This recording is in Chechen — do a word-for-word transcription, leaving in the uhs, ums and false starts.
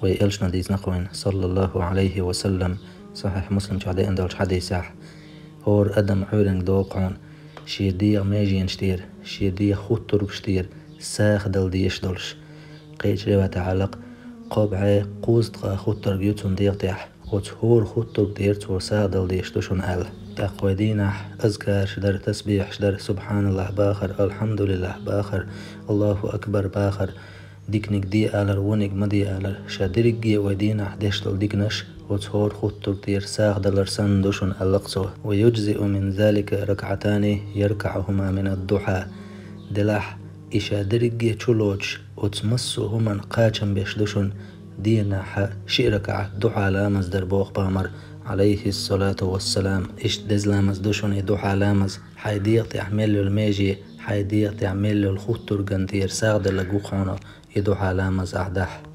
Вай элчано дийцина кхойна, саллаллаху алейхи ва саллам, сахьихь Муслим чохь деана долчу хьадисехь: «ХӀора адам Ӏуьйранга догӀу хьуна, шен дегӀан меженаш тӀера, шен дегӀан хуттургаш тӀера сагӀа дала дезаш долуш». Кхечу риваятехь аьлла-кх: «Кхо бӀе кхузткъа хуттург ю цуьнан дегӀан тӀехь, оцу хӀора хуттург тӀера цо сагӀа дала дезаш ду шуна», аьлла. ТӀаккха вай дийнахь азкараш дар, тасбихьаш дар, субхьаналлахь бахар, алхьамдулиллахь бахар, Аллаху акбар бахар, диканиг де алар, вониг ма де алар, ша дерриге а вай дийнахь деш долу диканаш оцу хӀора хуттург тӀера сагӀа далар санна ду шуна, аьлла-кх цо. «Ва юджзиу мин залика ракаатани яркаӀухума мин ад-духьа». Делахь, и ша дерриге а чу лоцуш, оцу массо а хӀуманна кхачам беш ду шуна дийнахь шиъ ракаӀат духьа ламаз дар, боху пайхамара, алейхиссалату вассалам. Иштта деза ламаз ду шуна и духьа ламаз, хьайн дегӀан тӀехь мел йолу меже, хьайн дегӀан тӀехь мел йолу хуттурган тӀера сагӀа даларг ву-кх хьуна и духьа ламаз ахь дахь.